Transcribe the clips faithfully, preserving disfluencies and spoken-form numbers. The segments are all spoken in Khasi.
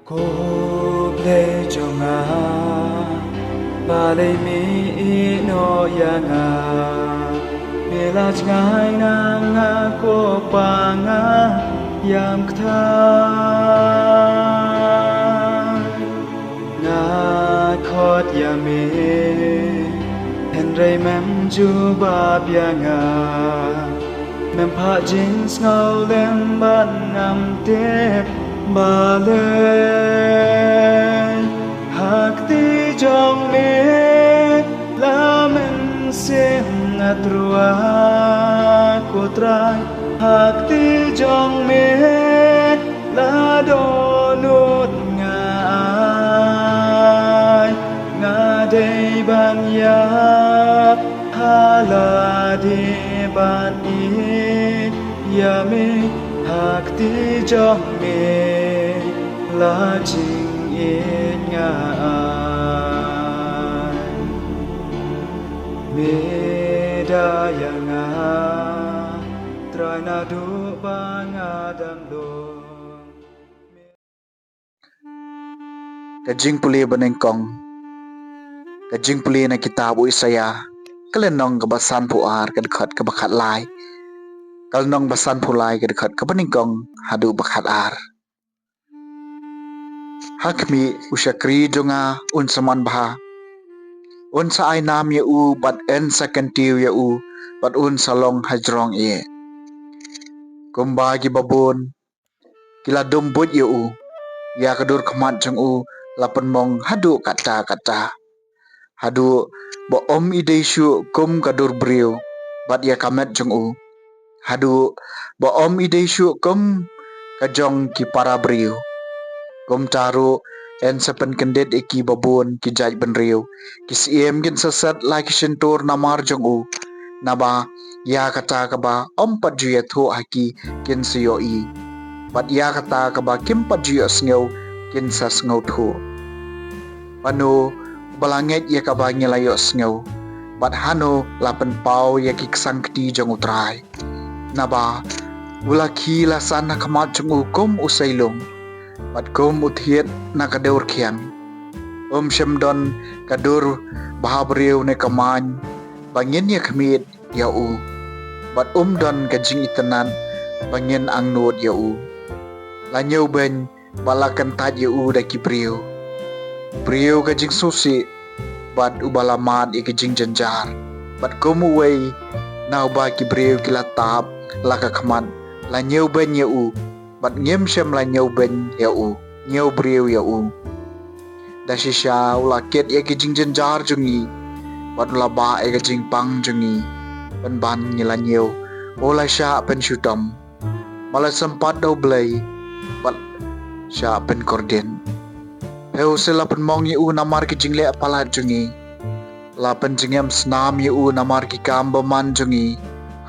Ko Blei jong nga, balei me ïehnoh ïa nga? Me la jngai na nga ko Pa, nga ïam kthang. Nga khot ïa me, hynrei mem jubab ïa nga. Mem phah jingsngewlem bad ngam tip balei. Ha kti jong me la mynsiem nga tyrwa, ko Trai. Ha kti jong me la dohnud nga ai. Nga dei ban ïap ha lade ban ïeit ïa me. Ha kti jong me la jingïeit nga ai. Me da ïa nga, Trai, naduh ba nga dang long. Ka jingpule banyngkong. Ka jingpule na kitab u Isaïah, ka lynnong kaba sanphew ar, ka dkhot kaba khatlai. Ka lynnong ba sanphew lai, ka dkhot kaba nyngkong haduh ba khatar. Ha khmih, u shakri jong nga un sa manbha. Un sa ai nam ïa u bad yn sa kyntiew ïa u, bad un sa long hajrong ïeh. Kumba kiba bun ki la dum buit ïa u, ïa ka dur khmat jong u la pynmong haduh katta katta. Haduh ba ym i dei shuh kum ka dur briew, bad ïa ka met jong u haduh ba ym i dei shuh kum ka jong ki para briew. Kumta ruh yn sa pynkyndit ïa kiba bun ki jaitbynriew. Ki syiem kin sa set la ki shyntur namar jong u, naba ïa kata kaba ym pat ju ïathuh ha ki kin sa ïohi, bad ïa kata kaba kim pat ju ïohsngew kin sa sngewthuh. Mano ba la ngeit ïa kaba ngi la ïohsngew, bad hano la pynpaw ïa ki ksangkti jong u Trai? Naba u la khie la san ha khmat jong u kum u seilung, bad kum u thied na ka dur khian. Um shym don ka dur bhabriew ne ka main ba ngin ïa khmied ïa u, bad um don ka jingitynnad ba ngin angnud ïa u. La ñiewbeiñ bad la kyntait ïa u da ki briew. Briew ka jingsngewsih, bad uba la mad ïa ka jingjynjar. Bad kum uwei na uba ki briew ki la tap la ka khmat, la ñiewbeiñ ïa u, bad ngim shym la ñiewbeiñ ïa u, ñiew briew ïa u. Da shisha u la kit ïa ki jingjynjar jong ngi, bad u la bah ïa ka jingpang jong ngi. Pynban ngi la ñiew u la shah pynshitom. Ma la sympat da U Blei bad shah pynkordit. Phi u se la pynmong ïa u namar ki jingleh palat jong ngi. La pynjngem snam ïa u namar ki kam bymman jong ngi.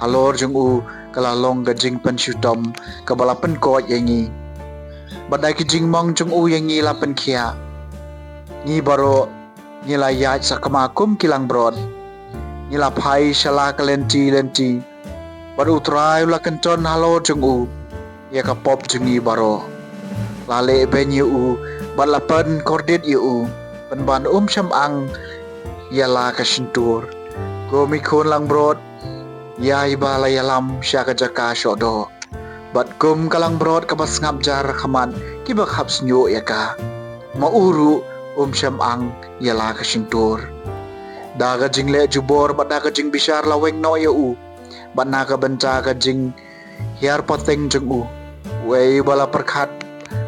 Halor jong u ka la long ka jingpynshitom kaba la pynkoit ïa ngi. Bad da ki jingmong jong u ïa ngi la pynkhiah. Ngi baroh ngi la ïaid sakma kum ki langbrot. Ngi la phai sha la ka lynti lynti. Bad U Trai u la kynton halor jong u ïa ka pop jong ngi baroh. La leh beiñ ïa u bad la pynkordit ïa u. Pynban um shym ang ïa la ka shyntur. Kum i khun langbrot ïa iba la ïalam sha ka jaka shoh doh, bad kum ka langbrot kaba sngap jar ha khmat kiba khap shñiuh ïa ka, ma u ruh um shym ang ïa la ka shyntur. Da ka jingleh jubor bad da ka jingbishar la weng noh ïa u, bad na ka bynta ka jinghiar pateng jong u. Uei ba la pyrkhat,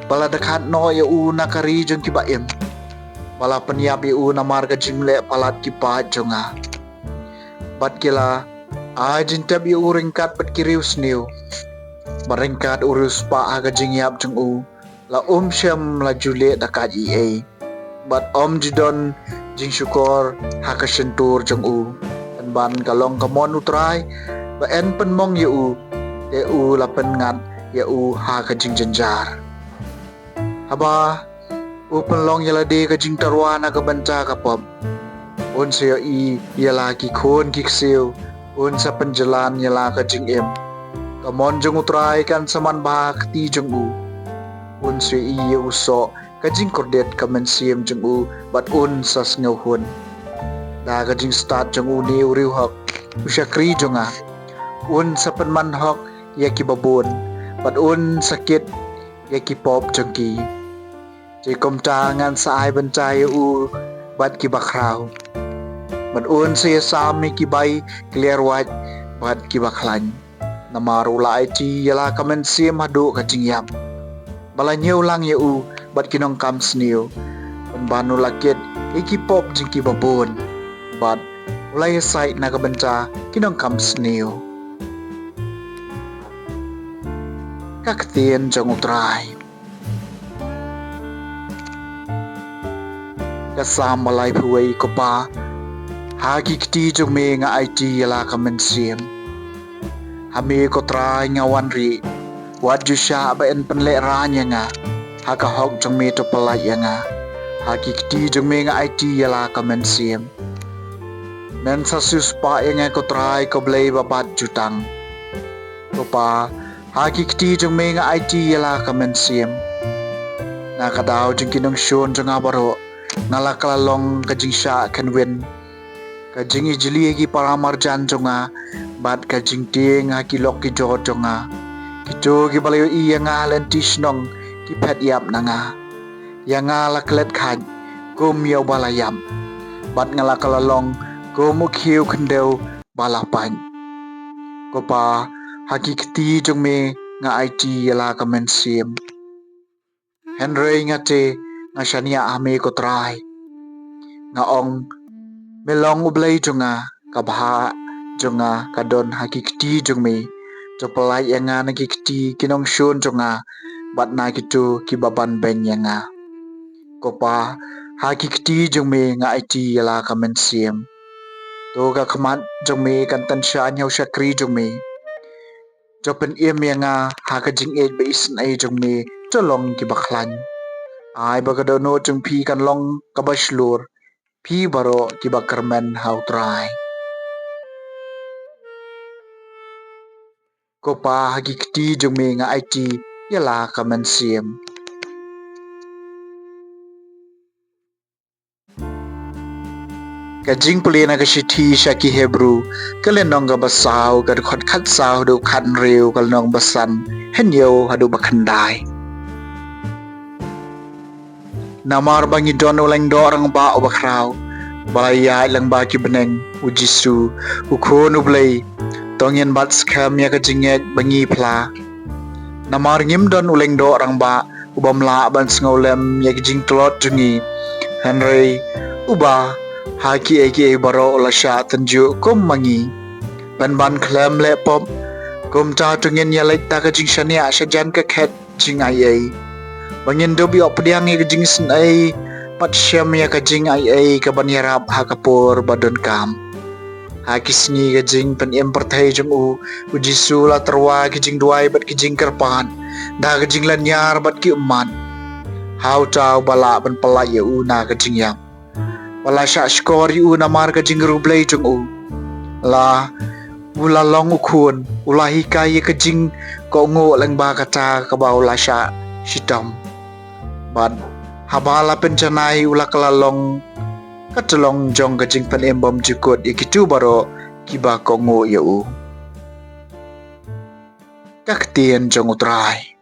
ba la dkhat noh ïa u na ka ri jong kiba im, ba la pynïap ïa u namar ka jingleh palat ki paid jong nga? Bad ki la ai jingtep ïa u ryngkat bad ki riewsniew, bad ryngkat u riewspah ha ka jingïap jong u. La um shym la ju leh da ka ei ei, bad um ju don jingshukor ha ka shyntur jong u. Pynban ka long ka mon U Trai ba yn pynmong ïa u, te u la pynngat ïa u ha ka jingjynjar. Haba u pynlong ïa lade ka jingtyrwa na ka bynta ka pop, un sa ïohi ïa la ki khun ki ksiew, un sa pynjlan ïa la ka jingim. Ka mon jong U Trai kan sa manbha ha kti jong u. Un sa ïohi ïa u soh ka jingkordit ka mynsiem jong u, bad un sa sngewhun. Da ka jingstad jong une u riewhok, u shakri jong nga, un sa pynman hok ïa kiba bun, bad un sa kit ïa ki pop jong ki. Te kumta ngan sa ai bynta ïa u bad kiba khraw, bad un sa ïasam ïa ki bai, ki lyer wait, bad kiba khlaiñ. Namar u la aiti ïa la ka mynsiem haduh ka jingïap, ba la ñiew lang ïa u bad ki nongkam sniew, pynban u la kit ïa ki pop jong kiba bun, bad u la ïasaid na ka bynta ki nongkam sniew. Ka ktien jong U Trai. Ka Salm ba laiphew wei. Ko Pa, ha ki kti jong me nga aiti ïa la ka mynsiem. Ha me Ko Trai nga wan rieh, wat ju shah ba yn pynlehraiñ ïa nga. Ha ka hok jong me to pyllait ïa nga. Ha ki kti jong me nga aiti ïa la ka mynsiem. Men sa siewspah ïa nga Ko Trai, ko Blei ba bat jutang. Ko Pa, ha ki kti jong me nga aiti ïa la ka mynsiem. Na ka daw jong ki nongshun jong nga baroh, nga la kylla long ka jingshah kynwin, ka jingijli ha ki paramarjan jong nga, bad ka jingtieng ha ki lok ki jor jong nga. Kito kiba la ïohi ïa nga ha lynti shnong ki phet ïap na nga. Ïa nga la klet khait kum ïa uba la ïap, bad nga la kylla long kum u khiew khyndew ba la pait. Ko Pa, ha ki kti jong me nga aiti ïa la ka mynsiem. Hynrei nga te nga shaniah ha me Ko Trai. Nga ong, me long U Blei jong nga, ka bha jong nga ka don ha ki kti jong me. To pyllait ïa nga na ki kti ki nongshun jong nga, bad na kito kiba ban beiñ ïa nga. Ko Pa, ha ki kti jong me nga aiti ïa la ka mynsiem. To ka khmat jong me kan tyngshaiñ ha u shakri jong me. To pynim ïa nga ha ka jingïeit ba isynei jong me, to long kiba khlaiñ. Ai ba ka dohnud jong phi kan long kaba shlur, phi baroh kiba kyrmen ha U Trai. Ko Pa, ha ki kti jong me nga aiti ïa la ka mynsiem. Ka jingpule na ka shithi sha ki Hebru, ka lynnong kaba saw, ka dkhot khatsaw haduh khathynriew, ka lynnong ba san, hynñiew haduh ba khyndai. Namar ba ngi don u lyngdoh rangbah uba khraw, ba la ïaid lyngba ki bneng, U Jisu, U Khun U Blei. To ngin bat skhem ïa ka jingngeit ba ngi phla. Namar ngim don u lyngdoh rangbah ubym lah ban sngewlem ïa ki jingtlot jong ngi, hynrei uba ha kiei kiei baroh u la shah tynjuh kum ma ngi. Pynban khlem leh pop, kumta to ngin ïaleit da ka jingshaniah shajan ka khet jingaiei, ba ngin dup ïoh pdiang ïa ka jingisynei, bad shem ïa ka jingaiei kaban ïarap ha ka por ba donkam. Ha ki sngi ka jingpynim pyrthei jong u, U Jisu u la tyrwa ki jingduwai bad ki jingkyrpad da ka jinglynñiar bad ki ummat. Ha uta uba lah ban pyllait ïa u na ka jingïap, ba la shah shkor ïa u namar ka jingriewblei jong u. La u la long u khun, u la hikai ïa ka jingkohnguh lyngba kata kaba u la shah shitom. Bad haba la pynjanai u la kylla long ka tyllong jong ka jingpynim bymjukut ïa kito baroh kiba kohnguh ïa u. Ka ktien jong U Trai.